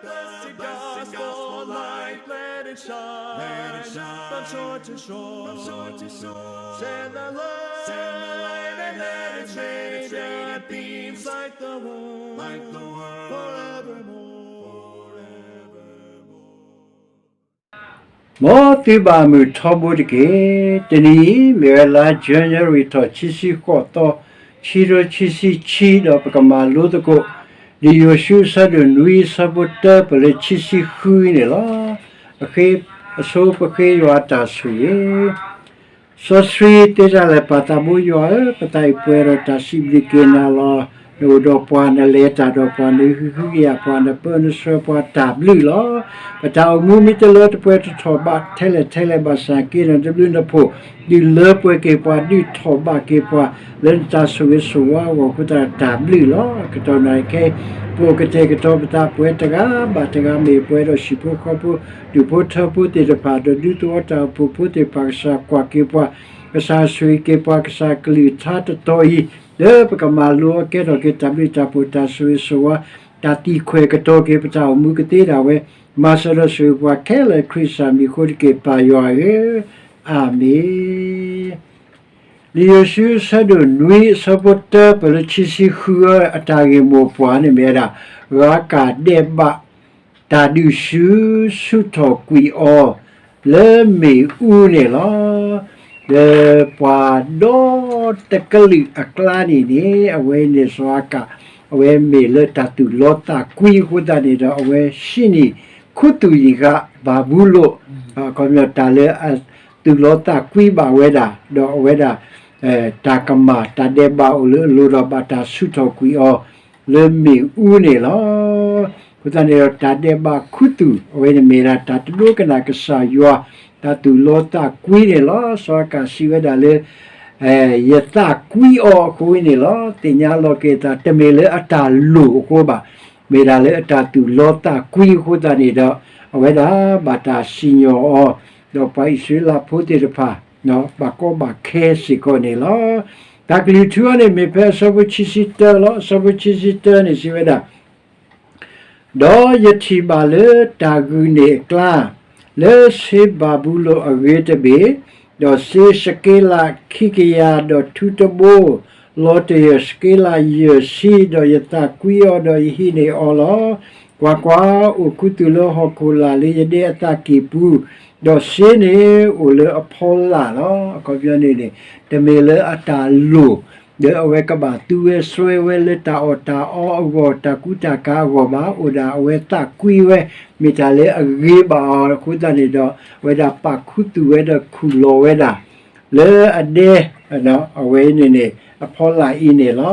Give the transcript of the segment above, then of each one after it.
Blessed gospel light, let it shine, from shore to shore. Send the light and let it shine, let it beam like the world, forevermore. မ်သုဘၣ်မုာ်ထီဘိတက့ၢ်. တနံၤအံၤ မ့ၢ်ဝဲလါ January ထီၣ်ခံဆံဃိးသီ, ခံကထိခံဆံခံ ဒီးပကမၤလိသကိး လံာ်ယိၤၡူ အဆၢဒိၣ်နွံ အဆၢဖိတၢ ပၢၢ်လၢခံဆံဃုန့ၣ်လီၤ. အဃ့, အဆိပဃ့ယွၤအတၢ်ဆိၣ်ဂ့ၤ စီဆှံသ့တၢ်လၢာ် ပၢ်သးဘိယွၤဧၢ, ပသးအံၤပှဲၤဒီးတၢ်စံးဘျုးက့ၤနၤလီၤ. နအိၣ်ဒီးပှၤ, နလဲၤတၢ်ဒီးပှၤ, နဃုကယာ်ပှၤ, နပၢနဆှၢပှၤ, တၢ်ဘျုးလီၤ. ပတၢ်အိၣ်မူမ့ၢ်တလၢတပှဲၤ တထီၣ်ဘးထဲလဲၣ်ထဲလဲၣ် ဘၣ်ဆၣ်က့ဒီး နတဘျုးနဖှိၣ် ဒုးလၢပှဲၤက့ၤပှၤ, ဒုးထီၣ်ဘးက့ၤပှၤ လၢနတၢ်ဆိၣ်ဂ့ၤဆိၣ်ဝါအဂီၢ်အဃိသတးဒီး တၢ်ဘျုးလီၤ. ကတီၢ်နၣ်ရံၣ်ခဲအံၤ ပအိၣ်ကတဲာ်ကတီၤပသး ပှဲၤတဂၤဘၣ်တဂၤ မ့ၢ်ပှဲၤဒီးဟံၣ်ဖိဃီဖိ, ဒူၣ်ဖိထၢဖိသ့ၣ်တဖၣ်, ဒီးဒူသဝီတၢ်အိၣ်ဖှိၣ်ဖိသ့ၣ်တဖၣ်, ကစၢ်ကွၢ်က့ၤပှၤ, ကစၢ်ဆိၣ်ဂ့ၤက့ၤပှၤ, ကစၢ်ကလုၢ်ကထါတတီၤအံၤ လၢပကမၤလိအကဲထီၣ်က့ၤ တၢ်ဘျုးတၢ်ဖှိၣ်, တၢ်ဆိၣ်ဂ့ၤဆိၣ်ဝါ, တၢ်သံခွဲးကတီၤက့ၤ ပတၢ်အိၣ်မူကသ့ဒၣ်ဝဲ, မၤစၢၤဒီးဆိၣ်ဂ့ၤပှၤခဲလၢာ် ခရံာ်ကစၢ်မံၤအဃိတက့ၢ် ပၢ်ယွၤဧၢ, အၤမ့ၣ်. လံာ်ယိၤၡူ အဆၢဒိၣ်နွံ အဆၢဖိတၢ ပၢၢ်လၢခံဆံဃု အတၢ်ဂ့ၢ်မိၢ်ပှၢ်န့ၣ်မ့ၢ်ဝဲဒၣ် ဂၤကၢ်ဒဲးဘး တၢ်ဒုးဆူ ဆူၣ်ထီၣ်ကွံာ်အီၤ လၢမ့ၣ်အူန့ၣ်လီၤ. ဒီးပှၤဒီတကလုာ်အကျါန့ၣ်န့ၣ် အဝဲန့ၣ်စီၤအၤကၣ် အဝဲမ့ၢ်လၢတၢ်သူၣ်လီသးကွံအဃိသတးန့ၣ်ဒီး အဝဲဟံးန့ၢ်ခူသူၣ်ယံာ်ဃာ်ဘၤဘူလိၣ်, အခီပညီတၢ်လၢအသူၣ်လီသးကွံဘၣ်ဝဲဒၣ်, ဒီးအဝဲဒၣ် တၢ်ကမၣ်တၢ်ဒဲးဘးအိၣ်လၢအလိၤဒီး ဘၣ်တၢ်ဆူၣ်ထီၣ်ကွံာ်အီၤ လၢမ့ၣ်အူန့ၣ်လီၤ. အဃိသတးန့ၣ်ဒီး တၢ်ဒဲးဘးခူသူၣ် အဝဲန့ၣ်မ့ၢ်ဒၣ်တၢ်တဒိကနၣ်ကစၢ်ယွၤ တၢ်သူၣ်လီသးကွံန့ၣ်လီၤ. စီၤအၤကၣ်စံးဝဲဒၣ်လၢ ယသးကွံအီၤအဃိန့ၣ်လီၤ. သ့ၣ်ညါလီၤက့ၤအသး တမ့ၢ်လၢအတၢ်လိၣ်အဃိဘၣ်, မ့ၢ်ဒၣ်လၢအတၢ်သူၣ်လီသးကွံအဃိသတးန့ၣ်ဒီး အဝဲဒၣ်ဘၣ်တၢ်စံၣ်ညီၣ်အီၤ, ဒီးပှၤအံၣ်စရ့လးဖိသ့ၣ်တဖၣ် ဘၣ်ကီဘၣ်ခဲစ့ၢ်ကီးန့ၣ်လီၤ. တၢ်ကလုၢ်ထူအီၤန့ၣ် မ့ၢ်ဖဲအဆၢဖိခံဆံတၢလီၤ. အဆၢဖိခံဆံတၢန့ၣ်စံးဝဲဒၣ် ဒီးယထံၣ်ဘၣ်လၢတၢ်ဂုာ်န့ၢ်အကျါ, လၢစ့ဘၤဘူလိၣ်အဂ့ၤတဘ့ၣ်, ဒီးစ့စက့လးခံကယၤ, ဒီးထူတဘိ, လီၤတယၢၢ်စက့လးယဲၢ်ဆံ, ဒီးယသးကွံအီၤ, ဒီးယဟံးန့ၢ်အီၤလီၤ. ကွၢ်ကွၢ်, အိၣ်ခူသူၣ်လၢဟီၣ်ခိၣ်လာ်လၢယဒဲအသးကံၢ်ပူၤ, ဒီးစ့န့ၣ်အိၣ်လၢအဖီလာ်လီၤ. အခီပညီန့ၣ်န့ၣ် တမ့ၢ်လၢအတၢ်လိၣ် ဒီးအဝဲကဘၣ်သူဝဲစွဲဝဲလၢတၢ်အီၣ်တၢ်အီအဂီၢ် တၢ်ကူတၢ်ကၤအဂီၢ်ဘၣ်, အိၣ်ဒၣ်အဝဲသးကွံဝဲ မ့ၢ်တၢ်လၢအဂ့ၤဘၣ်အီၤအဃိသတးန့ၣ်ဒီး အဝဲဒၣ်ပာ်ခူသူၣ်ဝဲဒီးခူၣ်လီၤဝဲဒၣ် လၢအဒဲ အဝဲန့ၣ်န့ၣ် အဖီလာ်အံၤန့ၣ်လီၤ.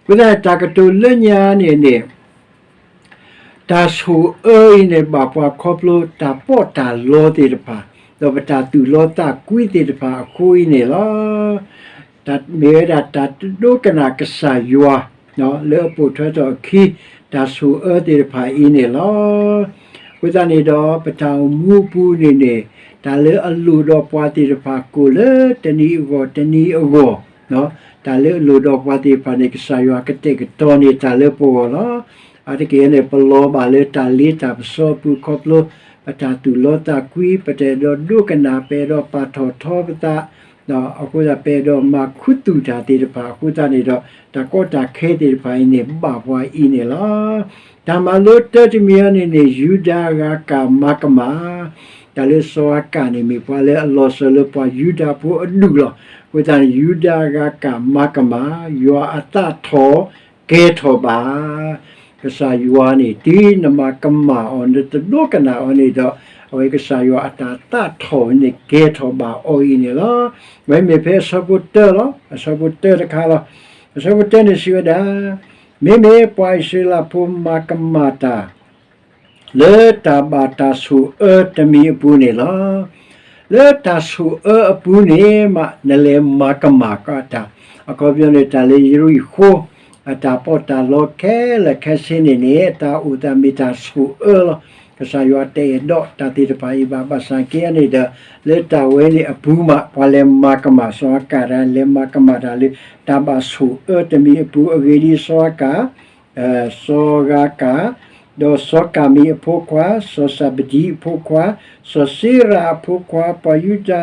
အဃိသတး တၢ်ကတိၤလၢညါန့ၣ်န့ၣ် တၢ်ဆိၣ်အၢအံၤန့ၣ် ဘၣ်ပှၤခီဖျိတၢ်ပီးတၢ်လီသ့ၣ်တဖၣ်, ဒီးပတၢ်သူၣ်လီသးကွံသ့ၣ်တဖၣ်အဃိအံၤန့ၣ်လီၤ. မ့ၢ်ဝဲဒၣ်တၢ်တဒိကနၣ်ကစၢ်ယွၤ လၢအပိာ်ထွဲထီၣ်အခံ တၢ်ဆိၣ်အၢသ့ၣ်တဖၣ်အံၤန့ၣ်လီၤ. အဃိသတးန့ၣ်ဒီး ပတၢ်အိၣ်မူအပူၤန့ၣ်န့ၣ် တၢ်လၢအလိၣ်ဒီးပှၤသ့ၣ်တဖၣ်ကိၣ်လၢတနံၤအဂီၢ်တနံၤအဂီၢ် တၢ်လၢအလိၣ်ဒီးပှၤသ့ၣ်တဖၣ်န့ၣ် ကစၢ်ယွၤကတဲာ်ကတီၤန့ၢ်တၢ်လၢပဂီၢ်လီၤ. အါတက့ၢ်န့ၣ် ပလီၤဘၣ်လၢတၢ်လ့တၢ်ပစီအပူၤခီဖျိ ပတၢ်သူၣ်လီသးကွံ ပတအဲၣ်ဒိးဒိကနၣ် ပအဲၣ်ဒိးပာ်ထီၣ်ထီပသး အဃိသတး ပအဲၣ်ဒိးမၤခူသူၣ်တၢ်သ့ၣ်တဖၣ်အဃိသတးန့ၣ်ဒီး တၢ်ကီတၢ်ခဲသ့ၣ်တဖၣ်အံၤန့ၣ် ဘၣ်ပှၤအံၤန့ၣ်လီၤ. တၢ်မၤလိတၢတမံၤအံၤန့ၣ်န့ၣ် ယူဒၤအဂၤကၢ်မၤကမၣ် တၢ်လၢစီၤအၤကၣ်န့ၣ် မ့ၢ်ပှၤလၢအလီၤစၢၤလၢပှၤယူဒၤဖိအဒူၣ်လီၤ. အဃိသတးန့ၣ် ယူဒၤအဂၤကၢ်မၤကမၣ် ယွၤအသးထီၣ်ကဲထီၣ်ဘၣ်. ကစၢ်ယွၤန့ၣ် တုၤနမၤကမၣ်အီၤ နတဒိကနၣ်အီၤန့ၣ်ဒီး အဝဲကစၢ်ယွၤအတၢ်သးထီၣ်န့ၣ် ကဲထီၣ်ဘၣ်အီၤအံၤန့ၣ်လီၤ. အဝဲမ့ၢ်ဖဲအဆၢဖိတၢလီၤ. အဆၢဖိတၢတခါလီၤ. အဆၢဖိတၢန့ၣ်စံးဝဲဒၣ် မ့မ့ၢ်ပှၤအံၣ်စရ့လးဖိမၤကမၣ်တၢ် လၢတၢ်ဘၣ်တၢ်ဆိၣ်အၢတမံၤအပူၤန့ၣ်လီၤ. လၢတၢ်ဆိၣ်အၢအပူၤန့ၣ်မး နလဲၤမၤကမၣ်ကီးတၢ်, အခီပညီန့ၣ် တၢ်လၢယရံၣ်ဃိ အတၢ်ပီးတၢ်လီခဲလၢာ်ခဲဆ့န့ၣ်န့ၣ် တၢ်အိၣ်သးမ့ၢ်တၢ်ဆိၣ်အၢလီၤ. ကစၢ်ယွၤတအဲၣ်ဒိးတၢ်သ့ၣ်တဖၣ်အံၤဘၣ်. ဘၣ်ဆၣ်က့န့ၣ်ဒီး လၢတၢ်ဝဲန့ၣ်အပူၤမး ပှၤလဲၤမၤကမၣ် စီၤအၤကၣ်တၢ် လဲၤမၤကမၣ်တၢ်လၢ တၢ်ဘၣ်ဆိၣ်အၢတမံၤအပူၤ အဂ့ၢ်ဒ်အံၤ စီၤအၤကၣ် စီၤဂၤကၢ် ဒီးစီၤကၤမံအဖိခွါ, စီၤစၤဘဒံအဖိခွါ, စီၤစ့ရၤအဖိခွါ, ပှၤယူဒၤ,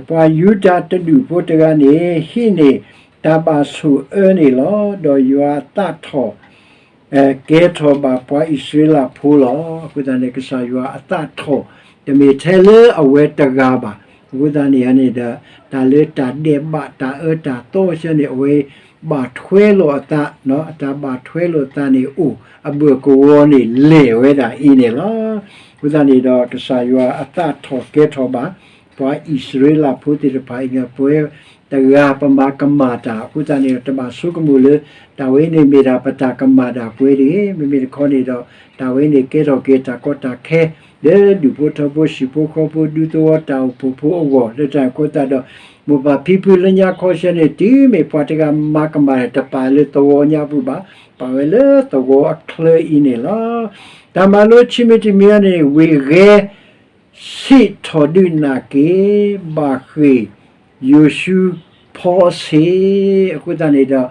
ပှၤယူဒၤတဒူၣ်ဖိတဂၤန့ၣ် ဟံးန့ၢ်တၢ်ဘၣ်ဆိၣ်အၢန့ၣ်လီၤ. ဒီးယွၤအသးထီၣ် ကဲထီၣ်ဘၣ်ပှၤအံၣ်စရ့လးဖိလီၤ. အဃိသတးန့ၣ် ကစၢ်ယွၤအသးထီၣ် တမ့ၢ်ထဲလၢအဝဲတဂၤဘၣ်. အဃိသတးန့ၣ်န့ၣ်ဒီး တၢ်လၢတၢ်ဒဲးဘးတၢ်အၢတၢ်သီဆၢန့ၣ် အဝဲဘၣ်ထွဲလိာ်အသး, အတၢ်ဘၣ်ထွဲလိာ်အသးန့ၣ်အိၣ် အဘၢၣ်ကဝီၤန့ၣ်လဲၢ်ဝဲဒၣ်အံၤန့ၣ်လီၤ. အဃိသတးန့ၣ်ဒီး ကစၢ်ယွၤအသးထီၣ်ကဲထီၣ်ဘၣ် ပှၤအံၣ်စရ့လးဖိသ့ၣ်တဖၣ်အံၤန့ၣ် ပဝဲတဂၤပမၤကမၣ်တၢ်အဃိသတးန့ၣ်ဒီး တဘၣ်ဆိကမိၣ်လၢ တၢ်ဝဲန့ၣ်မ့ၢ်ဒၣ်ပတၢ်ကမၣ်တၢ်ပှဲၤတဂ့ၤ. မ့မ့ၢ်တခီန့ၣ်ဒီး တၢ်ဝဲန့ၣ်ကဲထီၣ်က့ၤတၢ်ကီတၢ်ခဲ လၢဒူၣ်ဖိထၢဖိ ဟံၣ်ဖိဃီဖိ ဒူသဝီ တၢ်အိၣ်ဖှိၣ်ဖိအဂီၢ် လၢတၢ်အဃိသတးဒီး မိၢ်ပၢ်ဖံဖုလၢညါခီဆၢန့ၣ် တုၤမ့ၢ်ပှၤတဂၤမၤကမၣ်တၢ် တပာ်လၢသဝီညါပူၤဘၣ်, ပာ်ဝဲလၢသဝီအချၢအံၤန့ၣ်လီၤ. တၢ်မၤလိခံမံၤတမံၤန့ၣ် ဝ့ၢ်ဂဲၤ ဆံးထီၣ်ဒုးနာ်က့ၤ ဘၣ်ဃ့ၢ်ယိၤၡူဖီအဆ့, အဃိသတးန့ၣ်ဒီး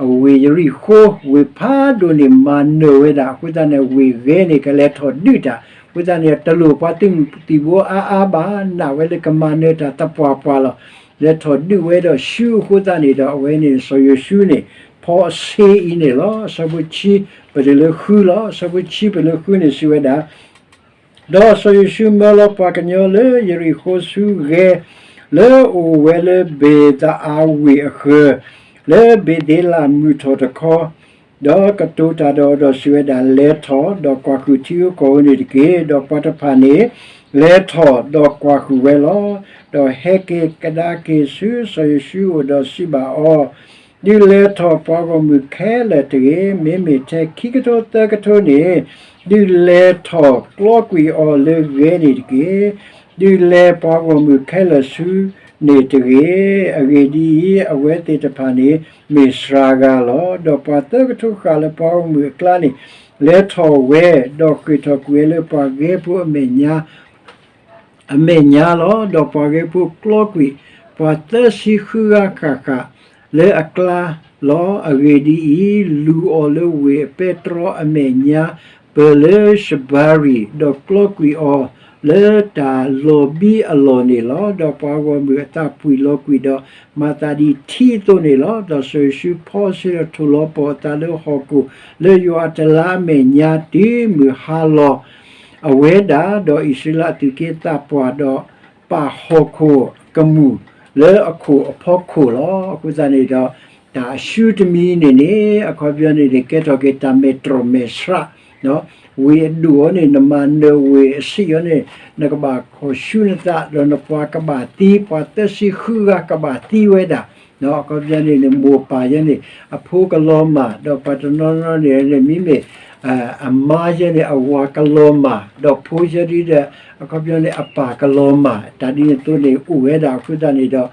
အဝ့ၢ်ယရံၣ်ဃိ ဝ့ၢ်ဖးဒိၣ်န့ၣ်မၤနၢၤဝဲဒၣ် အဃိသတးန့ၣ် ဝ့ၢ်ဂဲၤန့ၣ် ကလဲၤထီၣ်ဒုးတၢ် အဃိသတးန့ၣ် တလိၣ်ပှၤသုးမုၢ်သံၣ်ဘိအါအါဘၣ်, နာ်ဝဲလၢကမၤနၢၤတၢ်သပှၢ်ပှၢ်လီၤ. လဲၤထီၣ်ဒုးဝဲဒီးၡူအဃိသတးန့ၣ်ဒီး အဝဲန့ၣ်စီၤယိၤၡူန့ၣ် ဖီအဆ့အံၤန့ၣ်လီၤ. အဆၢဖိဆံ ပတုၤလၢဃုလီၤ. အဆၢဖိဆံပတုၤလၢဃုန့ၣ်စံးဝဲဒၣ် ဒီးစီၤယိၤၡူမၢလီၤပှၤကညီလၢယရံၣ်ဃိဆူဂဲၤ လၢအအိၣ်ဝဲလၢဘ့ၤသအါဝ့ၢ်အဃၢၤ လၢဘ့ၤသ့လးမုၢ်ထီၣ်တခီ, ဒီးကတိၤတၢ်ဒီးအီၤဒီးစံးဝဲဒၣ်, လဲၤထီၣ်ဒီးကွၢ်ဃုာ်ထံဧိၤကီၢ်ဧိၤန့ၣ်တက့ၢ်. ဒီးပှၤတဖၣ်န့ၣ် လဲၤထီၣ်ဒီးကွၢ်ဃုာ်ဝဲလီၤ. ဒီးဟဲက့ၤကဒါက့ၤဆူစီၤယိၤၡူအအိၣ်ဒီးစံးဘၣ်အီၤ, ဒုးလဲၤထီၣ်ပှၤဂီၢ်မုၢ်ခဲလၢာ်တဂ့ၤ, မ့မ့ၢ်ထဲခံကထိသၢကထိန့ၣ် ဒုးလဲၤထီၣ်ကျီကွံာ်အီၤလၢဂဲၤန့ၣ်တက့ၢ်. ဒုးလဲၤပှၤဂီၢ်မုၢ်ခဲလၢာ်ဆူန့ၣ်တဂ့ၤ. အဂ့ၢ်ဒ်အံၤ, အဝဲသ့ၣ်တဖၣ်န့ၣ် မ့ၢ်စှၤဂၤလီၤ. ဒီးပှၤသၢကထိဃၣ်လၢပှၤဂီၢ်မုၢ်အကျါန့ၣ် လဲၤထီၣ်ဝဲ, ဒီးဃ့ၢ်ထီၣ်ကွံာ်ဝဲလၢပှၤဂဲၤဖိအမဲာ်ညါ အမဲာ်ညါလီၤ. ဒီးပှၤဂဲၤဖိကျီကွံာ် ပှၤသၢဆံဃုဂၤဃၣ်ဃၣ်လၢအကျါလီၤ. အဂ့ၢ်ဒ်အံၤ, လူၤအီၤလၢဝ့ၢ်အပဲတြီအမဲာ်ညါ ပၢၢ်လၢၡဘၤရံၣ်, ဒီးကျီကွံာ်အီၤလၢတၢ်လီၤဘံအလီၢ်န့ၣ်လီၤ. ဒီးပှၤဂီၢ်မုၢ်အသးပှံၢ်လီၤကွံာ်ဒီး မၤသးဒ်ထံအသိးန့ၣ်လီၤ. ဒီးစီၤယိၤၡူဖီအဆ့ဒီးထိၣ်လီၤပှီၢ်အသးလၢဟီၣ်ခိၣ် လၢယွၤအတလါအမဲာ်ညါ တုၤမုၢ်ဟါလီၤ အဝဲဒၣ်, ဒီးအံၣ်စရ့လးအသုးက့သးပှၢ်ဒီး ပာ်ဟီၣ်ခိၣ်ကမူၣ်လၢအခိၣ်အဖီခိၣ်လီၤ. အဃိသတးန့ၣ်ဒီး တၢ်အၡူတမံၤန့ၣ်န့ၣ် အခီပညီန့ၣ်န့ၣ် ကဲထီၣ်က့ၤတၢ်မဲာ်တြီၢ်မဲာ်ဆှး, ဝ့ၢ်အဒိၣ်အီၤန့ၣ် နမၤနၢၤဝ့ၢ်အဆံးအီၤန့ၣ် နကဘၣ်ခီၣ်ဆူနသး ဒီးနပှၤကဘၣ်သံ, ပှၤသၢဆံဃုဂၤကဘၣ်သံဝဲဒၣ် အခီပညီန့ၣ်န့ၣ် မိၢ်ပၢ်ယဲန့ၣ် အဖိကလီၤမၢ်, ဒီးပှၤတနီၤနီၤန့ၣ်န့ၣ် မ့မ့ၢ် အမါယဲန့ၣ် အဝၤကလီၤမၢ်, ဒီးဖိယဲဒ်ဒီး အခီပညီန့ၣ် အပၢ်ကလီၤမၢ်, တၢ်ဒ်န့ၣ်အသိးန့ၣ် အိၣ်ဝဲဒၣ်အဃိသတးန့ၣ်ဒီး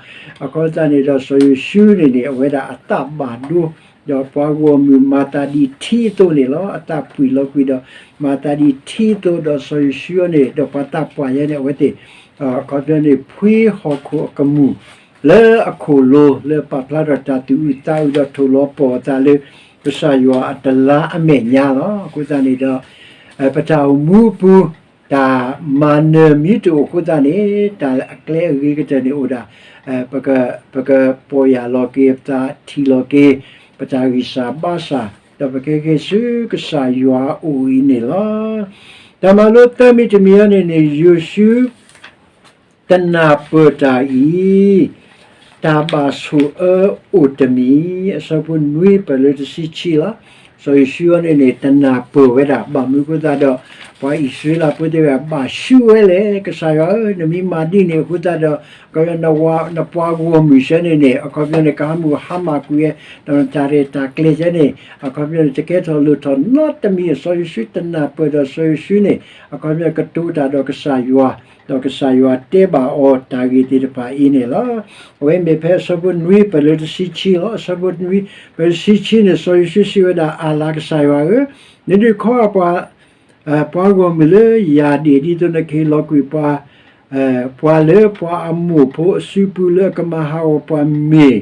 အခီသတးန့ၣ်ဒီး စီၤယိၤၡူန့ၣ်န့ၣ် အဝဲဒၣ်အသးဘၣ်ဒိ ဒီးပှၤဂီၢ်မုၢ်မၤသးဒ်ထံအသိးန့ၣ်လီၤ. အသးပှံၢ်လီၤကွံာ်ဒီး မၤသးဒ်ထံအသိး ဒီးစီၤယိၤၡူန့ၣ် ဒီးပှၤသးပှၢ်ယဲန့ၣ် အဝဲသ့ၣ် အခီပညီန့ၣ် ဖှ့ဟီၣ်ခိၣ်အကမူၣ် လၢအခိၣ်လိၤ လၢပာ်ဖျါထီၣ်တၢ်သူၣ်အုးသးအုးဒီးထိၣ်လီၤပှီၢ်အသးလၢ ကစၢ်ယွၤအတလါအမဲာ်ညါလီၤ. အဃိသတးန့ၣ်ဒီး ပတၢ်အိၣ်မူအပူၤ တၢ်မၤနၢၤမံၤတအိၣ်အဃိသတးန့ၣ် တၢ်အကျဲအဂ့ၤကတၢၢ်န့ၣ်အိၣ်ဒၣ် ပက ပကပီၢ်ယၢ်လီၤက့ၤ ပသးထံၣ်လီၤက့ၤ ပတၢ်ဂံၢ်စၢ်ဘါစၢ် ဒီးပကဟဲက့ၤဆူကစၢ်ယွၤအအိၣ်အံၤန့ၣ်လီၤ. တၢ်မၤလိသၢမံၤတမံၤအံၤန့ၣ်န့ၣ် ယိၤၡူ တနၢ်ပၢၢ်တၢ်အံၤ တၢ်ဘၣ်ဆိၣ်အၢအိၣ်တမံၤ အဆၢဖိနွံပၢၢ်လၢတဆံခံလီၤ. စီၤယိၤၡူအံၤန့ၣ်န့ၣ် တနၢ်ပၢၢ်ဝဲဒၣ် ဘၣ်မနုၤအဃိသတးဒီး ပှၤအံၣ်စရ့လးဖိသ့ၣ်တဖၣ် ဘၣ်ရှူဝဲလဲၣ် ကစၢ်ယွၤဧၢ, နမ့ၢ်မၤဒ်န့ၣ်အဃိသတးဒီး အခီပညီ နပှၤဂီၢ်မုၢ်ဆၢန့ၣ်န့ၣ် အခီပညီန့ၣ် ကဟးမုၢ်ဟါမၢ်ကွံာ်ဝဲ ဒီးနတၢ်ရဲၣ်တၢ်ကျဲၤဆၢန့ၣ် အခီပညီန့ၣ် တကဲထီၣ်လိၣ်ထီၣ်နီတမံၤ စီၤယိၤၡူတနၢ်ပၢၢ်ဒီးစီၤယိၤၡူန့ၣ် အခီပညီကတိၤတၢ်ဒီးကစၢ်ယွၤ ဒီးကစၢ်ယွၤတဲဘၣ်အီၤတၢ်ဂ့ၢ်သ့ၣ်တဖၣ်အံၤန့ၣ်လီၤ. အဝဲမ့ၢ်ဖဲအဆၢဖိနွံပၢၢ်လၢတဆံခံလီၤ. အဆၢဖိနွံပၢၢ်လၢတဆံခံန့ၣ် စီၤယိၤၡူစံးဝဲဒၣ် အၣ်လါကစၢ်ယွၤဧၢ, နဒုးခီပှၤ ပှၤဂီၢ်မုၢ်လၢယၤဒ့ၣ် ဒ်သိးနကဟ့ၣ်လီၤကွံာ်ပှၤ ပှၤလၢပှၤအမိၢ်ဖိအစုပူၤလၢအကမၤဟးဂီၤပှၤမ့ၢ်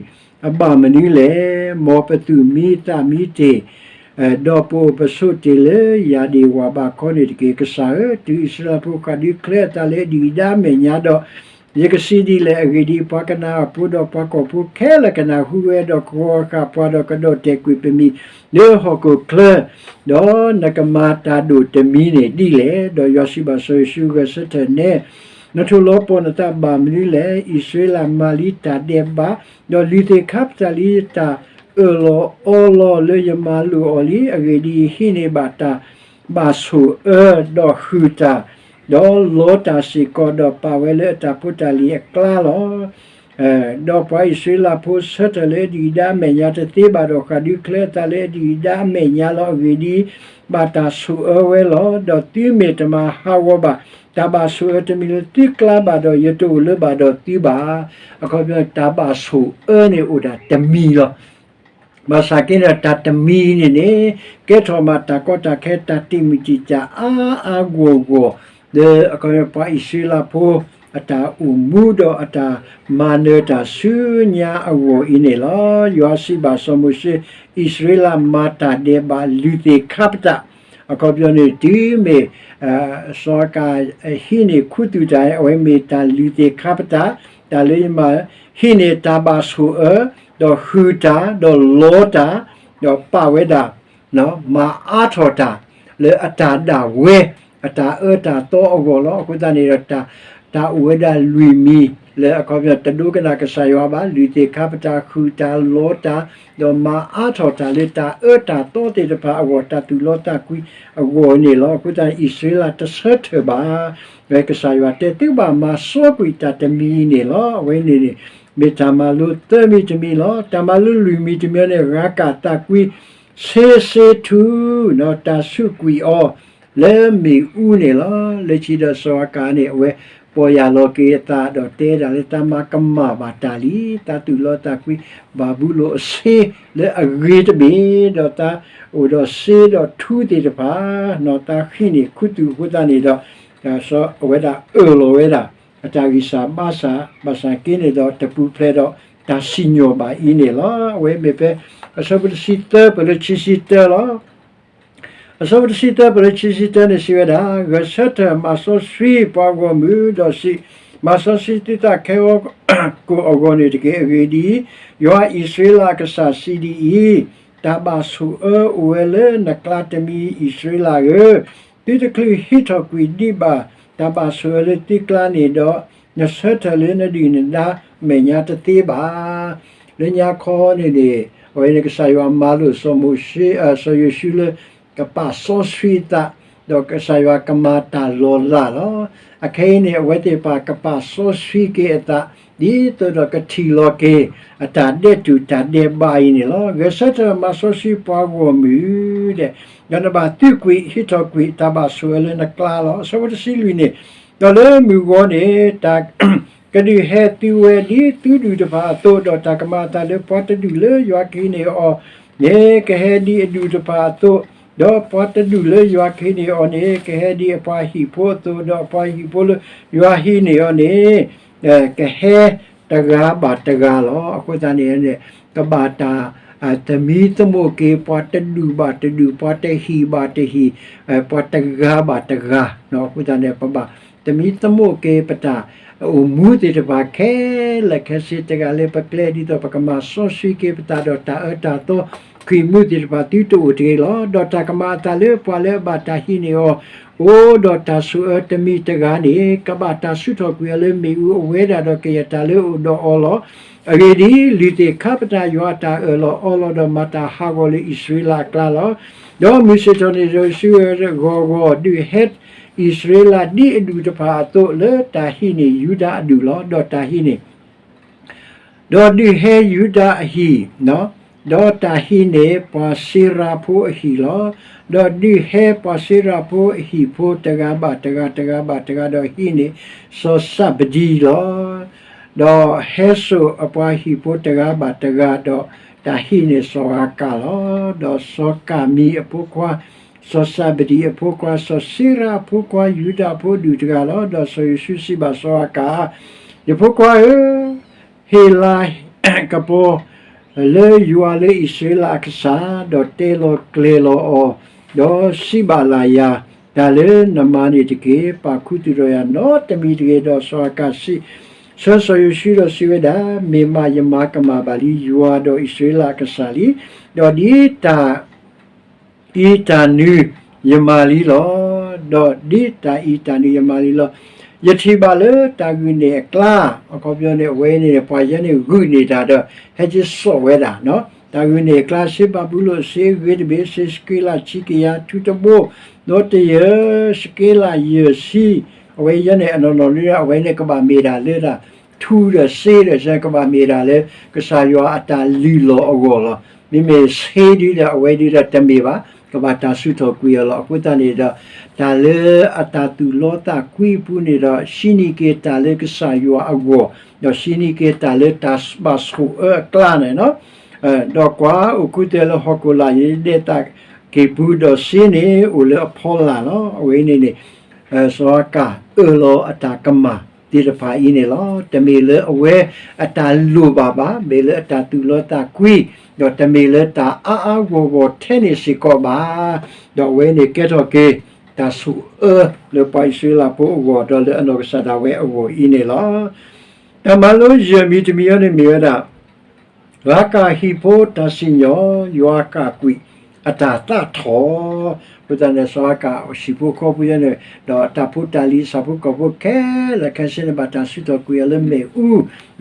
အဘၣ်မနုၤလဲၣ်. မ်ပသူၣ်မံသးမံတ့ၢ် ဒီးပအိၣ်ပဆိးတ့ၢ်လၢယၤဒံးဝးဘးခီန့ၣ်တက့ၢ်. ကစၢ်ဧၢ, တုၤအံၣ်စရ့လးဖိဃၣ်ဒုးချၢအသးလၢအဒုၣ်အဒါအမဲာ်ညါဒီး, ယကစံးဒ်လဲၣ်. အဂ့ၢ်ဒ်အံၤ, ပှၤကနၤအၣ်ဖိဒီးပှၤကီၢ်ဖိခဲလၢာ်ကနၢ်ဟူဝဲ, ဒီးကဂီၤဃာ်ပှၤဒီးကဒီၣ်တဲာ်ကွံာ်ပမံၤလၢဟီၣ်ခိၣ်ချၢ, ဒီးနကမၤတၢ်ဒိၣ်တမံၤန့ၣ်ဒ်လဲၣ်. ဒီးယွၤစံးဘၣ်စီၤယိၤၡူ, ဂဲၤဆၢထၢၣ်နဲ, နထိၣ်လီၤပှီၢ်နသးဘၣ်မနုၤလဲၣ်. အံၣ်စရ့လးမၤလံတၢ်ဒဲးဘး, ဒီးလုၢ်သ့ၣ်ခါပတာ်လံတၢ်အၢၣ်လီၤအီလီၤလၢယမၤလိာ်အီၤလံ. အဂ့ၢ်ဒ်အံၤ, ဟံးန့ၢ်ဘၣ်တၢ်ဘၣ်ဆိၣ်အၢ, ဒီးဟုၣ်တၢ်, ဒီးလီတၢ်စ့ၢ်ကီး, ဒီးပာ်ဝဲလၢအတၢ်ဖိတၢ်လံၤအကျါလီၤ. ဒီးပှၤအံၣ်စရ့လးဖိဆၢထၢၣ်လၢအဒုၣ်အဒါအမဲာ်ညါတသ့ဘၣ်ဒီး ဃၣ်ဒုးချၢအသးလၢအဒုၣ်အဒါအမဲာ်ညါလီၤ. အဂ့ၢ်ဒ်အံၤ, ဘၣ်တၢ်ဆိၣ်အၢဝဲလီၤ. ဒီးသုမ့ၢ်တမၤဟးဂီၤဘၣ်တၢ်ဘၣ်ဆိၣ်အၢတမံၤလၢသုကျါဘၣ်ဒီး, ယတအိၣ်လၢၤဘၣ်ဒီးသုဘၣ်. အခီပညီ တၢ်ဘၣ်ဆိၣ်အၢန့ၣ်အိၣ်ဒၣ်တမံၤလီၤ. ဘၣ်ဆၣ်က့န့ၣ် တၢ်တမံၤန့ၣ်န့ၣ် ကဲထီၣ်မးတၢ်ကီတၢ်ခဲ တၢ်တံာ်မုၢ်တံာ်တာ်အါအါဂီၢ်ဂီၢ် လၢအခီပညီ ပှၤအံၣ်စရ့လးဖိ အတၢ်အိၣ်မူဒီးအတၢ်မၤနၢၤတၢ်ဆူညါအဂီၢ်အံၤန့ၣ်လီၤ. ယွၤစံးဘၣ်စီၤမိၤၡ့, အံၣ်စရ့လးမၤတၢ်ဒဲးဘးလုၢ်သ့ၣ်ခါပတာ်, အခီပညီန့ၣ် တုၤမ့ၢ် စီၤအၤကၣ်ဟံးန့ၢ်ခူသူၣ်တၢ် အဝဲမ့ၢ်တၢ်လုၢ်သ့ၣ်ခါပတာ်, တၢ်လၢယမၤဟံးန့ၢ်တၢ်ဘၣ်ဆိၣ်အၢ, ဒီးဟုၣ်တၢ်, ဒီးလီတၢ်, ဒီးပာ်ဝဲဒၣ် မၤအါထီၣ်တၢ် လၢအတၢ်ဒၣ်ဝဲ အတၢ်အၢတၢ်သီအဂီၢ်လီၤ. အဃိသတးန့ၣ်ဒီး တၢ်အိၣ်ဝဲဒၣ်လွံၢ်မံၤ လၢအခီပညီတဒိကနၣ်ကစၢ်ယွၤဘၣ်, လုၢ်သ့ၣ်ခါပတာ်, ဟုၣ်တၢ်, လီတၢ်, ဒီးမၤအါထီၣ်တၢ်လၢတၢ်အၢတၢ်သီသ့ၣ်တဖၣ်အဂီၢ်, တၢ်သူၣ်လီသးကွံအဂီၢ်န့ၣ်လီၤ. အဃိသတးန့ၣ် အံၣ်စရ့လးတဆၢထၢၣ်ဘၣ် ဝဲကစၢ်ယွၤတဲ သုဘၣ်မၤစီကွံာ်တၢ်တမံၤအံၤန့ၣ်လီၤ. အဝဲန့ၣ်န့ၣ် မ့ၢ်တၢ်မၤလိသၢမံၤတမံၤလီၤ. တၢ်မၤလိလွံၢ်မံၤတမံၤန့ၣ် ရၤကၣ်သးကွံ ဆ့ဆ့ထူ, တၢ်ဆူးကွံာ်အီၤ လၢမ့ၣ်အူန့ၣ်လီၤ. လၢခံဒီးစီၤအၤကၣ်န့ၣ် အဝဲပီၢ်ယၢ်လီၤက့ၤအသး ဒီးတဲဒၣ်လၢ သးမၤကမၣ်ဘၣ်တၢ်လံ, သးသူၣ်လီသးကွံ ဘၤဘူလိၣ်အဆ့လၢအဂ့ၤတဘ့ၣ်, ဒီးသးအိၣ်ဒီးစ့ဒီးထူသ့ၣ်တဖၣ်, သးဟံးန့ၢ်ခူသူၣ်အဃိသတးန့ၣ်ဒီး အဝဲဒၣ်အၢၣ်လီၤဝဲဒၣ် အတၢ်ဂံၢ်စၢ်ဘါစၢ် ဘၣ်ဆၣ်က့န့ၣ်ဒီး တပူၤဖျဲးဒီးတၢ်စံၣ်ညီၣ်ဘၣ်အံၤန့ၣ်လီၤ. အဝဲမ့ၢ်ဖဲ အဆၢဖိတဆံသၢ ပလၢခံဆံတၢလီၤ. အဆၢဖိတဆံသၢ ပလၢခံဆံတၢန့ၣ်စံးဝဲဒၣ်, ဂဲၤဆၢထၢၣ်မၤစီဆှံပှၤဂီၢ်မုၢ်ဒီးစံး, မၤစီဆှံသုသးခဲအံၤကိာ်အဂီၢ်န့ၣ်တက့ၢ်. အဂ့ၢ်ဒ်အံၤ, ယွၤအံၣ်စရ့လးအကစၢ်စံးဒ်အံၤ, တၢ်ဘၣ်ဆိၣ်အၢအိၣ်ဝဲလၢနကျါတမံၤ အံၣ်စရ့လးဧၢ, သုတချုးဟံးထီၣ်ကွံာ်ဒံးဘၣ်တၢ်ဘၣ်ဆိၣ်အၢလၢသုကျါန့ၣ်ဒီး, နဆၢထၢၣ်လၢနဒုၣ်နဒါမဲာ်ညါတသ့ဘၣ်. လၢညါခီန့ၣ်န့ၣ် အဝဲန့ၣ်ကစၢ်ယွၤမၤလိာ်စီၤမိၤၡ့, စီၤယိၤၡူလၢ ကပာ်စီဆှံအသး, ဒီးကစၢ်ယွၤကမၤတၢ်လီၤလးလီၤ. အခဲအံၤန့ၣ် အဝဲသ့ၣ်တဖၣ်ကပာ်စီဆှံက့ၤအသး, ဒ်သိးဒီးကထံၣ်လီၤက့ၤ အတၢ်ဒဲးတူာ်တၢ်ဒဲးဘးအံၤန့ၣ်လီၤ. ဂဲၤဆၢထၢၣ်မၤစီဆှံပှၤဂီၢ်မုၢ်ဒီး, ဒီးနဘၣ်သုးကွံာ်ဟံးထီၣ်ကွံာ်တၢ်ဘၣ်ဆိၣ်အၢလၢနကျါလီၤ. အဆၢဖိတဆံလွံၢ်န့ၣ်, ဒီးလၢမုၢ်ဂီၤန့ၣ် တၢ်ကဒုးဟဲသုဝဲဒ်သုဒူၣ်တဖၣ်အသိး, ဒီးတၢ်ကမၤအသးလၢပှၤတဒူၣ်လၢယွၤကဟံးန့ၢ်အီၤန့ၣ် ကဟဲဒ်အဒူၣ်တဖၣ်အသိး, ဒီးပှၤတဒူၣ်လၢယွၤကဟံးန့ၢ်အီၤန့ၣ် ကဟဲဒ်အပှၤဟံၣ်ဖိအသိး, ဒီးအပှၤဟံၣ်ဖိလၢယွၤဟံးန့ၢ်အီၤန့ၣ် ကဟဲတဂၤဘၣ်တဂၤလီၤ. အဃိသတးန့ၣ် ကဘၣ်တၢ် သမံသမိးက့ၤ ပှၤတဒူၣ်ဘၣ်တဒူၣ်, ပှၤတဟံၣ်ဘၣ်တဟံၣ်, ပှၤတဂၤဘၣ်တဂၤ, အဃိသတးန့ၣ် ပဘၣ်သမံသမိးက့ၤပတၢ်အိၣ်မူသ့ၣ်တဖၣ်ခဲလၢာ်ခဲဆ့ တဂၤလၢပကျဲ ဒ်သိးပကမၤစီဆှံက့ၤပသးဒီးတၢ်အၢတၢ်သီ ခရံာ်မူသ့ၣ်တဖၣ်သုတအိၣ်တဂ့ၤလီၤ. ဒီးတၢ်ကမၤအသးလၢပှၤလၢအဘၣ်တၢ်ဟံးန့ၢ်အီၤ အိၣ်ဒီးတၢ်ဆိၣ်အၢတမံၤတဂၤန့ၣ် ကဘၣ်တၢ်ဆူးထီၣ်ကွံာ်အီၤလၢမ့ၣ်အူအဝဲဒၣ်ဒီးကယဲၢ်တၢ်လၢအအိၣ်ဒီးအီၤလီၤ. အဂ့ၢ်ဒ်အံၤ, လုၢ်သ့ၣ်ခါပတာ်ယွၤအတၢ်အၢၣ်လီၤအီလီၤဒီးမၤတၢ်ဟးဂီၤလၢအံၣ်စရ့လးအကျါလီၤ. ဒီးမုၢ်ဆ့ၣ်ထီၣ်န့ၣ်ဒီး ယိၤၡူဂီၤဂီၤ ဒုးဟဲအံၣ်စရ့လးဒ်အဒူၣ်တဖၣ်အသိးလၢတၢ်ဟံးန့ၢ်ယူဒၤအဒူၣ်လီၤ. ဒီးတၢ်ဟံးန့ၢ် ဒီးဒုးဟဲယူဒၤအဟံၣ်, ဒီးတၢ်ဟံးန့ၢ်ပှၤစ့ရၤဖိအဟံၣ်လီၤ. ဒီးဒုးဟဲပှၤစ့ရၤဖိအဟံၣ်ဖိတဂၤဘၣ်တဂၤ တဂၤဘၣ်တဂၤ ဒီးဟံးန့ၢ်စီၤစးဘဒံလီၤ. ဒီးဟဲစိာ်အပှၤဟံၣ်ဖိတဂၤဘၣ်တဂၤ ဒီးတၢ်ဟံးန့ၢ်စီၤအၤကၣ်လီၤ. ဒီးစီၤကၤမံၤအဖိခွါ စီၤစးဘဒံအဖိခွါ စီၤစ့ရၤအဖိခွါ ယူဒၤဖိဒူၣ်တဂၤလီၤ. ဒီးစီၤယိၤၡူစံးဘၣ်စီၤအၤကၣ်, ယဖိခွါဧၢ, ဟ့ၣ်လၤကပီၤ လၢယွၤလၢအံၣ်စရ့လးအကစၢ်, ဒီးတဲလီၤကျဲၤလီၤအီၤ, ဒီးစံးဘၣ်လၢယၤ, တၢ်လၢနမၤန့ၣ်တက့ၢ်. ပာ်ခူသူၣ်ဒီးယၤနီတမံၤတဂ့ၤ. ဒီးစီၤအၤကၣ်ဆှၢစီၤယိၤၡူဒီးစံးဝဲဒၣ်, မ့ၢ်မးယမၤကမၣ်ဘၣ်လံ ယွၤဒီးအံၣ်စရ့လးအကစၢ်လံ. ဒီးဒ်တၢ် အံၤတၢ်နုၤယမၤလံလီၤ. ဒီးဒ်တၢ်အံၤတၢ်နုၤယမၤလံလီၤ. ယထံၣ်ဘၣ်လၢတၢ်ဂုာ်န့ၢ်အကျါ, အခီပညီန့ၣ် အဝဲန့ၣ် ပှၤယဲန့ၣ်ဂုာ်န့ၢ်တၢ်ဒီး ဟဲက့ၤစိာ်ဝဲဒၣ်, တၢ်ဂုာ်န့ၢ်အကျါ စ့ဘၤဘူလိၣ်စ့အဂ့ၤတဘ့ၣ်, စ့စက့လးဆံကယၤထူတဘိ, ဒီးတယၢၢ်စက့လးယဲၢ်ဆံ, အဝဲယဲန့ၣ် အနီၢ်နီၢ်လၢအဝဲန့ၣ်ကဘၣ်မ့ၢ်ဒၣ်လၢဒၣ် ထူဒီးစ့ဒီး ကဘၣ်မ့ၢ်ဒၣ်လၢ ကစၢ်ယွၤအတၢ်လုၢ်လီၢ်အဂီၢ်လီၤ. မ့မ့ၢ်စ့ဒုဒီး အဝဲဒုဒီးတမ့ၢ်ဘၣ်, ကဘၣ်တၢ်စူးထီၣ်ကွံာ်အီၤလီၤ. အဃိသတးန့ၣ်ဒီး တၢ်လၢအတၢ်သူၣ်လီသးကွံအပူၤန့ၣ်ဒီး ဟံးန့ၢ်က့ၤတၢ်လၢကစၢ်ယွၤအဂီၢ်, ဒီးဟံးန့ၢ်က့ၤတၢ်လၢတၢ်ဘၣ်ဆိၣ်အၢအကျါန့ၣ်လီၤ. ဒီးကွၢ်အိၣ်ခူသူၣ်လၢဟီၣ်ခိၣ်လာ် ယဒဲးသးကံၢ်ပူၤဒီးစ့န့ၣ် အိၣ်လၢအဖီလာ်လီၤ. အဝဲအံၤန့ၣ်န့ၣ် စီၤအၤကၣ်အၢၣ်လီၤအတၢ်ကမၣ်သ့ၣ်တဖၣ်အံၤန့ၣ်လီၤ. တမ့ၢ်လၢအဝဲအတၢ်လိၣ်ဘၣ်ဘၣ်, မ့ၢ်လၢအတၢ်သူၣ်လီသးကွံ, ဒီးတမ့ၢ်လၢတၢ်အါအါဂီၢ်ဂီၢ်ထဲန့ၣ်စ့ၢ်ကီးဘၣ်. ဒီးအဝဲန့ၣ်ကဲထီၣ်က့ၤ တၢ်ဆိၣ်အၢလၢပှၤအံၣ်စရ့လးဖိအဂီၢ် ဒီးလၢအနီၢ်ကစၢ်ဒၣ်ဝဲအဂီၢ်အံၤန့ၣ်လီၤ. တၢ်မၤလိယဲၢ်မံၤတမံၤအံၤန့ၣ်မ့ၢ်ဝဲဒၣ် စီၤအၤကၣ်ဟံၣ်ဖိတၢ်စံၣ်ညီၣ်, စီၤအၤကၣ်ကွံာ်အတၢ်သးထီၣ်. အဃိသတးန့ၣ် စီၤအၤကၣ်ဟံၣ်ဖိဃီဖိယဲန့ၣ် ဒီးတၢ်ဖိတၢ်လံၤအဆၣ်ဖိကီၢ်ဖိခဲလၢာ်ခဲဆ့န့ၣ် ဘၣ်တၢ်စူးထီၣ်ကွံာ်အီၤလၢမ့ၣ်အူ,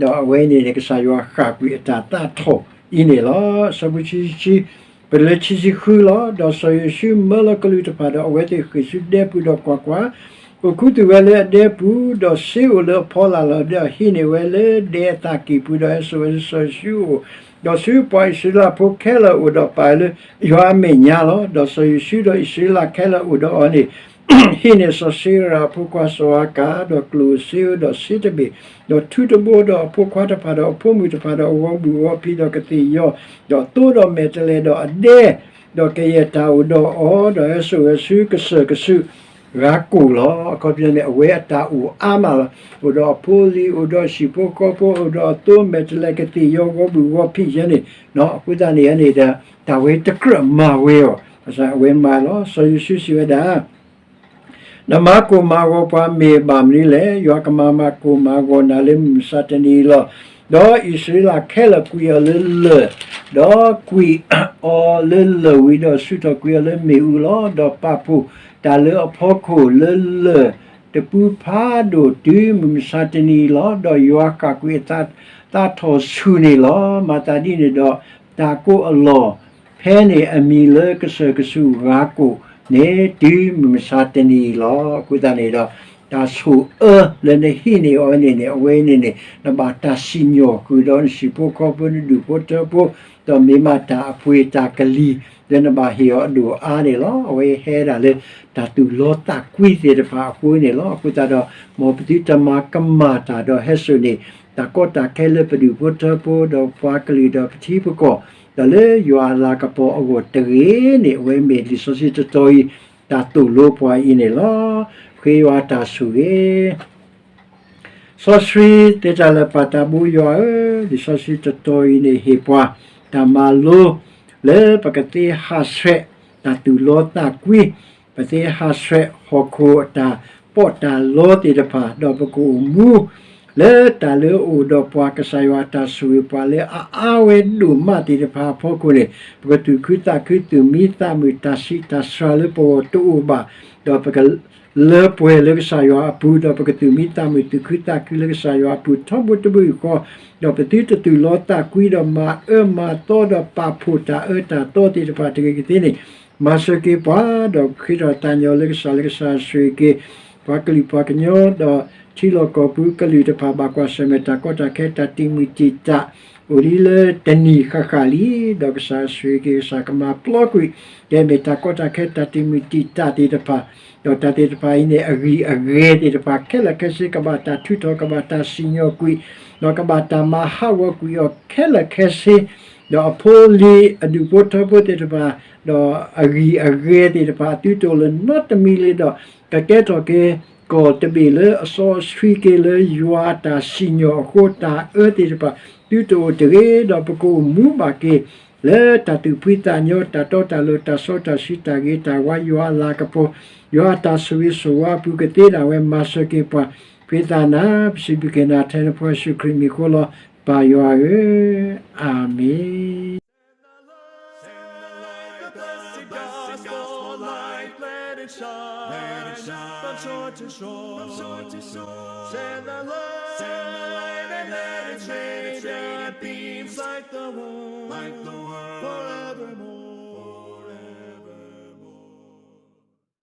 ဒီးအဝဲန့ၣ်န့ၣ် ကစၢ်ယွၤဃၣ်ကွံာ်အတၢ်သးထီၣ်အံၤန့ၣ်လီၤ. အဆၢဖိခံဆံ ပတုၤလၢခံဆံဃုလီၤ. ဒီးစီၤယိၤၡူမၢလီၤကလူးတဖၣ်ဒီး အဝဲသ့ၣ်ဃ့ၢ်ဆူဒဲပူၤဒီးကွၢ်ကွၢ်, အိၣ်ခူသူၣ်ဝဲလၢအဒဲပူၤ, ဒီးစ့အိၣ်လၢအဖီလာ်လီၤ. ဒီးဟံးန့ၢ်ဝဲလၢဒဲအသးကံၢ်ပူၤ, ဒီးဟဲစိာ်ဝဲဆူစီၤယိၤၡူအအိၣ်, ဒီးဆူပှၤအံၣ်စရ့လးဖိခဲလၢာ်အအိၣ်, ဒီးပာ်လၢယွၤအမဲာ်ညါလီၤ. ဒီးစီၤယိၤၡူဒီးအံၣ်စရ့လးခဲလၢာ်အိၣ်ဒီးအီၤန့ၣ် ဟံးန့ၢ်စီၤၡ့ရၤအဖိခွါစီၤအၤကၣ်, ဒီးကျိၣ်ဧိၤစ့ဧိၤ, ဒီးစ့တဘ့ၣ်, ဒီးထူတဘိ, ဒီးအဖိခွါတဖၣ်, ဒီးအဖိမုၣ်တဖၣ်, ဒီးအဂီၤဘူၣ်အဂီၤဖံး, ဒီးကသ့ၣ်ယီၤ, ဒီးသိဒီးမဲာ်တဲးလဲး, ဒီးအဒဲ, ဒီးကယဲၢ်တၢ်အိၣ်ဒီးအီၤ, ဒီးဟဲစိာ်ဝဲဆူကစၢၢ်ကဆူး ရၤကိၣ်လီၤ. အခီပညီန့ၣ် အဝဲအတၢ်အိၣ်အါမးလီၤ. အိၣ်ဒီးအဖိအလံၤ, အိၣ်ဒီးဟံၣ်ဖိဃီဖိ, အိၣ်ဒီးအသိမဲာ်တဲးလဲး, ကသ့ၣ်ယီၤ, ဂီၤဘူၣ်ဂီၤဖံးယဲန့ၣ်, အဃိသတးန့ၣ်န့ၣ်ဒီး တၢ်ဝဲတကြၢးမၤဝဲအီၤ, အဝဲမၤလီၤ. စီၤယိၤၡူစံးဝဲဒၣ် နမၤကိၢ်မၤဂီၤပှၤမ့ၢ်ဘၣ်မနုၤလဲၣ်. ယွၤကမၤမၤကိၢ်မၤဂီၤနၤလၢမုၢ်မဆါတနံၤအံၤလီၤ. ဒီးအံၣ်စရ့လးခဲလၢာ်ကွံာ်အီၤလၢလၢၢ်, ဒီးကွံာ်အီၤလၢလၢၢ်ဝံၤဒီး စူးထီၣ်ကွံာ်အီၤလၢမ့ၣ်အူလီၤ. ဒီးပာ်ဖှိၣ်တၢ်လၢအဖီခိၣ်လၢလၢၢ်တပူၤဖးဒိၣ်တုၤမုၢ်မဆါတနံၤအံၤလီၤ. ဒီးယွၤဃၣ်ကွံာ်အသးထီၣ်ဆူၣ်န့ၣ်လီၤ. မၤသးဒ်န့ၣ်ဒီး တၢ်ကိးအလီၢ် ဖဲန့ၣ်အမံၤလၢကစၢၢ်ကဆူးရၤကိၣ်န့ၣ် တုၤမုၢ်မဆါတနံၤအံၤလီၤ. အဃိသတးန့ၣ်ဒီး တၢ်ဆိၣ်အၢလၢနဟံးန့ၢ်အီၤန့ၣ်န့ၣ် အဝဲန့ၣ်န့ၣ် နဘၣ်တၢ်စံၣ်ညီၣ်ဃုာ်ဒီးနဟံၣ်ဖိဃီဖိ နဒူၣ်ဖိထၢဖိ, ဒီးမ့ၢ်မးတၢ်အပှ့ၤတၢ်ကလံၤ လၢနဘၣ်ဟ့ၣ်အီၤအဒိၣ်အါန့ၣ်လီၤ. အဝဲဟဲဒၣ်လၢ တၢ်သူၣ်လီသးကွံသ့ၣ်တဖၣ်အဃိန့ၣ်လီၤ. အဃိသတးဒီး မ်ပသုတမၤကမၣ်တၢ်ဒီးဟဲစိာ်န့ၢ် တၢ်ကီတၢ်ခဲလၢပဒူၣ်ဖိထၢဖိ ဒီးပှၤကလုာ်ဒီးပထံပကီၢ်, ဒီးလၢယွၤအလၤကပီၤအဂီၢ်တဂ့ၤန့ၣ် အဝဲမ့ၢ်လံာ်စီဆှံတတီၤအံၤ တၢ်သိၣ်လိပှၤအံၤန့ၣ်လီၤ. ဃ့ယွၤတၢ်ဆိၣ်ဂ့ၤ စီဆှံသ့တၢ်လၢာ်ပၢ်တၢ်ဘိယွၤဧၢ, လံာ်စီဆှံတတီၤအံၤန့ၣ် ဟ့ၣ်ပှၤတၢ်မၤလိ လၢပကသ့ဟးဆှဲး တၢ်သူၣ်လီသးကွံ, ပသ့ဟးဆှဲးဟီၣ်ခိၣ်အတၢ်ပီးတၢ်လီသ့ၣ်တဖၣ်, ဒီးပကအိၣ်မူ လၢတၢ်လၢအအိၣ်ဒီးပှၤ ကစၢ်ယွၤအတၢ်ဆိၣ်ဂ့ၤပှၤလၢအအါဝဲဒိၣ်မးသ့ၣ်တဖၣ်အဖီခိၣ်န့ၣ် ပကသူၣ်ခုသးခု သူၣ်မံသးမုာ် တၢ်ဆံးတၢ်စှၤလၢပဂီၢ်တအိၣ်ဘၣ်, ဒီးပက လၢပှဲၤလၢကစၢ်ယွၤအပူၤ, ဒီးပကသူၣ်မံသးမုာ် သူၣ်ခုသးခုလၢကစၢ်ယွၤအပူၤ ထီဘိတဘိယူၢ်ဃီ, ဒီးပသုတသူၣ်လီသးကွံ ဒီးမၤအၢမၤသီ ဒီးပာ်ဖှိၣ်တၢ်အၢတၢ်သီသ့ၣ်တဖၣ်တဂ့ၤကသ့န့ၣ်, မၤစၢၤက့ၤပှၤ, ဒီးဃ့ထီၣ်သးညီလၢကစၢ် လၢကစၢ်ဆိၣ်ဂ့ၤက့ၤ ပှၤကလုာ်ပှၤကညီ, ဒီးထံလီၢ်ကီၢ်ပူၤကလုာ်တဖၣ် ဘၣ်ကွၢ်ဆၢၣ်မဲာ်တၢ်ကီတၢ်ခဲ တၢ်တံာ်မုၢ်တံာ်တာ် အိၣ်ဒ်လၢတနံၤဃၣ်ဃၣ်လံ, ဒီးကစၢ်ဆိၣ်ဂ့ၤက့ၤ ကစၢ်ကမၤပျီကွံာ် ကဲမ့ၢ်တၢ်ကီတၢ်ခဲ တၢ်တံာ်မုၢ်တံာ်တာ်သ့ၣ်တဖၣ်, ဒီးတၢ်သ့ၣ်တဖၣ်အံၤန့ၣ် အဂံၢ်အဂဲၤသ့ၣ်တဖၣ်ခဲလၢာ်ခဲဆ့ ကဘၣ်တၢ်ထုးထီၣ် ကဘၣ်တၢ်စံၣ်ညီၣ်ကွံာ်, ဒီးကဘၣ်တၢ်မၤဟးဂီၤကွံာ်အီၤခဲလၢာ်ခဲဆ့, ဒီးအဖိအလံၤအဒူၣ်ဖိထၢဖိသ့ၣ်တဖၣ်, ဒီးအဂံၢ်အဂဲၤသ့ၣ်တဖၣ် အသုတအိၣ်လၢၤနီတမံၤလၢၤဒီး ကကဲထီၣ်က့ၤ ကီၢ်တဘ့ၣ်လၢအစီဆှံက့ၤလၢယွၤအတၢ်စံၣ်ညီၣ်အဃိ တၢ်အၢသ့ၣ်တဖၣ် သုတအိၣ်တဂ့ၤဒီး ပကအိၣ်မူဘၣ်က့ၤ လၢတၢ်သူၣ်ဖှံသးညီ တၢ်တီတၢ်လိၤ တၢ်စီတၢ်ဆှံ တၢ်ဂ့ၤတၢ်ဝါ ယွၤအလၤကပီၤ ယွၤအတၢ်ဆိၣ်ဂ့ၤဆိၣ်ဝါအပူၤ ကသ့ဒၣ်ဝဲမၤစၢၤက့ၤပှၤ ဃ့သးနၤ ပစံးဘျုးက့ၤနၤထဲနဖိယ့ၣ်ၡူးခရံာ်မံၤဃိလီၤ ပၢ်ယွၤဧၢ, အၤမ့ၣ်.